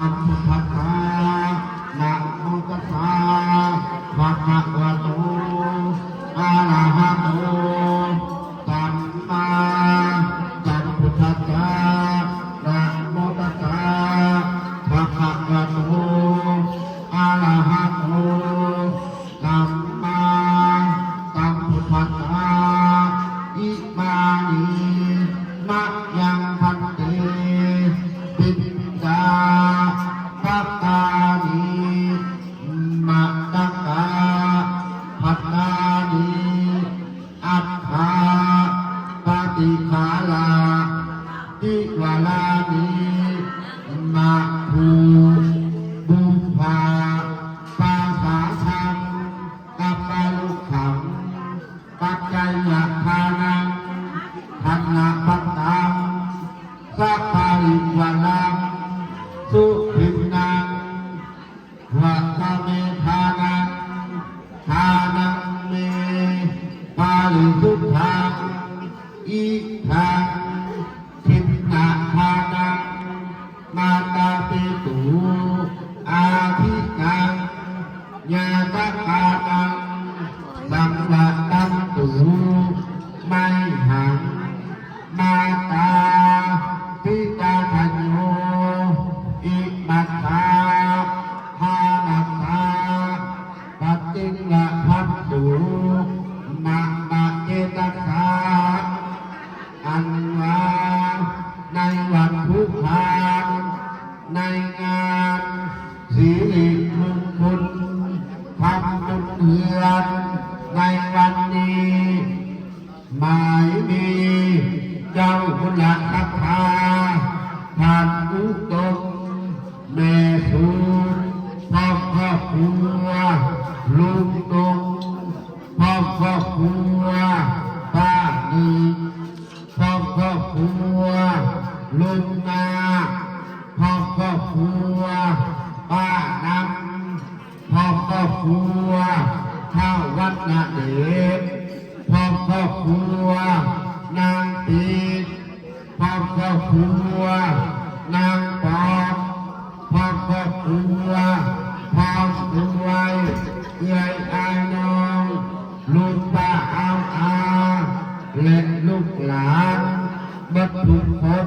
ສຳພຸດທັດສະ ນະໂມຕັດສະ ພະຄະວະໂຕ ອະລະຫະໂຕ ສຳມາສຳພຸດທັດສະ ນະໂມຕັດສະ ພະຄະວະໂຕ ອະລະຫະໂຕ ສຳມາສຳພຸດທັດສະ ອິມານິ ມະຍັງ ພັນເຕ ບິນຈາປະການິ ມະຕະກະພັນຕານິ ອັດຖະປະຕິຄາລາ ຕິວາລານິ ມະທຸ ບຸບພາ ປະສາທັງ ກັບປະລຸຂັງ ປັດໄຈຍະທານັງ ທະນະບັນຕັງ ສະປະລິວາລັງ ສຸທິນນັງ ວະສະເມທານັງ ທານັງເມ ປະລິສຸດທັງ ອິທັງ ທິນນະທານັງ ມາຕາປິຕຸ ອາທິນັງ ຍາຕະການັງ ສັງວະຕັນຕຸ ໄມຫັງ ມາຕາປິຕາທະໂຍ ອິມັດຖະທານັດຖະ ປະຕິງວະພັນຕຸ ມະມະເຈຕັດສະ ອັນວ່າໃນວັດຜູກພານ ໃນງານສິລິມຸງຄຸນ ທຳບຸນເຮືອນໃນວັນນີ້ ໝາຍມີເຈົ້າຄຸນລະສັດທາ ທ່ານອຸດົມ ແມ່ສູນ ພ້ອມຄອບຄົວ ລຸງຕຸງ ພ້ອມຄອບຄົວ ປ້າໜຶ່ງ ພ້ອມຄອບຄົວ ລຸງນາ ພ້ອມຄອບຄົວ ປ້ານຳ ພ້ອມຄອບຄົວ ທ້າວວັນນະເດດ ພ້ອມຄອບຄົວ ນາງຕິດ ພ້ອມຄອບຄົວ ນາງປອມ ພ້ອມຄອບຄົວ ພ້ອມດ້ວຍເອື້ອຍອ້າຍນ້ອງ ລຸງປ້າອາວອາ ແລະ ລູກຫຼານເບິດທຸກຄົນ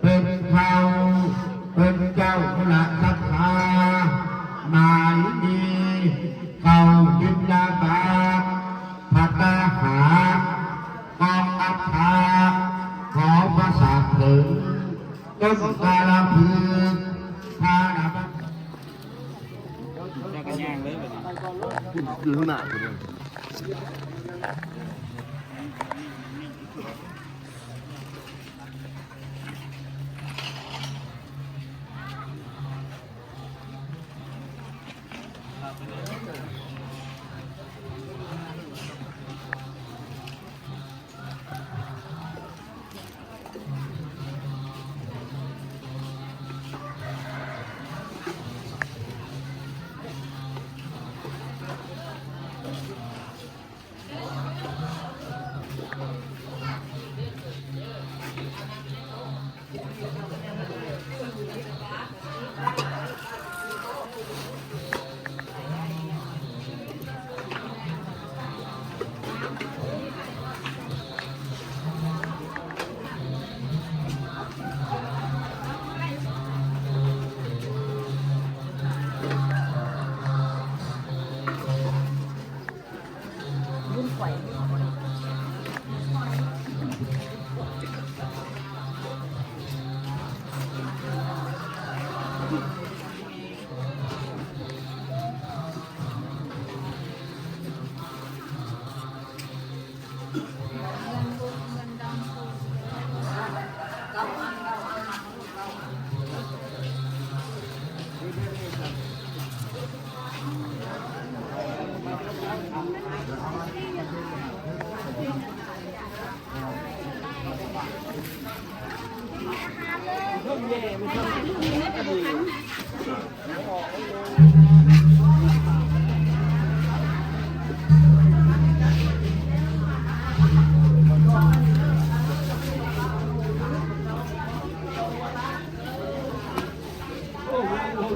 ເປັນເຜົ່າ ເປັນເຈົ້າຄຸນລະສັດທາ ໝາຍມີເຂົ້າບິນທະບາດ ພັດຕາຫານ ກອງອັດຖະ ຫໍປະສາດເຖິງ ຕົ້ນກາລະພຶກ ພາລະບັນ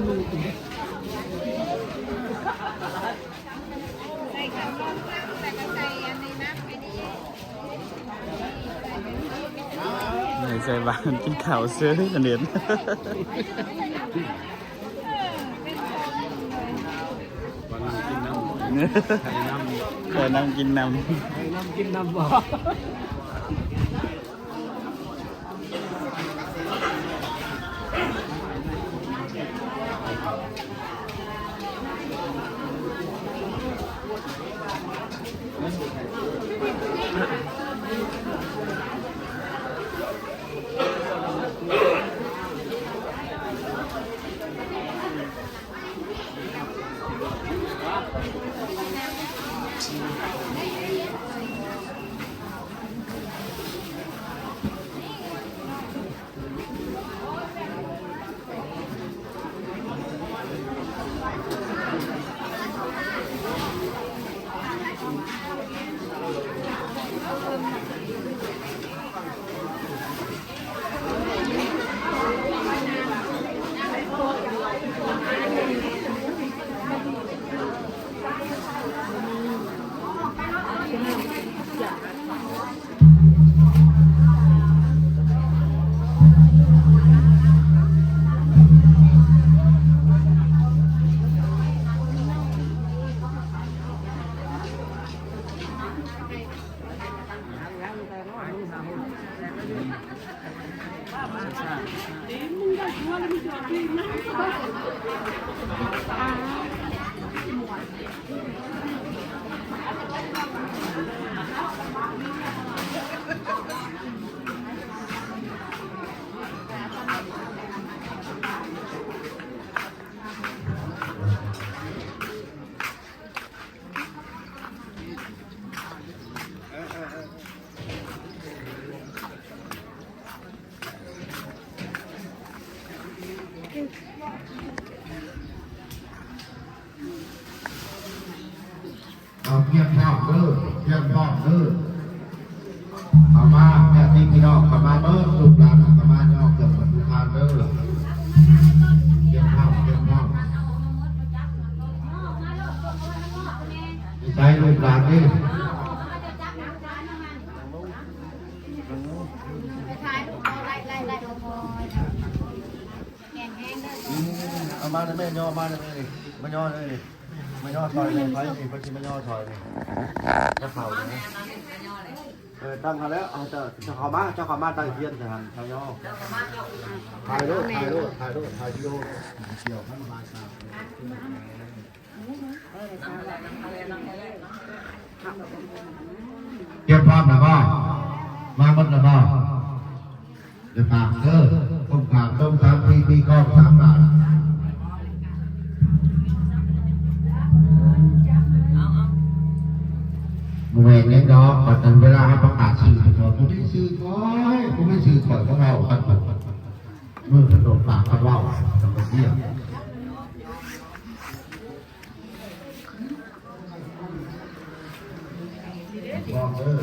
ໃສ່ເຂົ້າຮ່ອມເຄື່ອງ ແລ້ວກໍໃສ່ອັນນີ້ນຳ ອັນນີ້ ໃສ່ຫວານ ກິນເຂົ້າເຊີຍ ອັນນີ້ ເອີ ເປັນຄົນເລີຍ ວ່ານັ່ງກິນນຳ ໃສ່ນຳ ເອີ ນັ່ງກິນນຳ ໃສ່ນຳກິນນຳບໍ່? ເອົາ ກຽມພ້ອມເດີ ກຽມພ້ອມເດີ ເຂົ້າມາ ຍາດຕິພີ່ນ້ອງເຂົ້າມາເບີດ ລູກຫຼານເຂົ້າມາຍໍເຄື່ອງບັນຈຸທານເດີ ກຽມພ້ອມ ກຽມພ້ອມ ໃສ່ລູກຫຼານເດີ. ເອົາມານຳແມ່ ຍໍມານຳແມ່ນີ້ ມາຍໍເລີຍນີ້ ມາຍໍຊ່ອຍນີ້ ໃຜນີ້ ເພິ່ນຊິມາຍໍຊ່ອຍນີ້ ກັບເຂົານີ້ ເອີ ຕັ້ງຫັ້ນແລ້ວ ເອົາ ເຈົ້າ ເຈົ້າເຂົ້າມາ ເຈົ້າເຂົ້າມາຕັ້ງທຽນໃສ່ຫັ້ນ ເຈົ້າຍໍ ຖ່າຍໂລດ ຖ່າຍໂລດ ຖ່າຍໂລດ ຖ່າຍວິດີໂອ ກ່ຽວກັນມາ ຕຽມພ້ອມແລ້ວບໍ່? ມາໝົດແລ້ວບໍ່? ດຽວຝາກເດີ ຄົນຂາມຕົງສາມທີ ຕີກອງສາມບາດ ບໍ່ແມ່ນຫຍັງດອກ ບັດນັ້ນເວລາເຮົາປະກາດຊື່ ເພິ່ນວ່າ ຜູ້ນີ້ຊື່ຂ້ອຍ ຜູ້ນີ້ຊື່ຂ້ອຍ ກໍເວົ້າກັນ ມືເພິ່ນໂດນປາກກັນເວົ້າ ມັນບໍ່ເຊື່ອ. ພ້ອມເດີ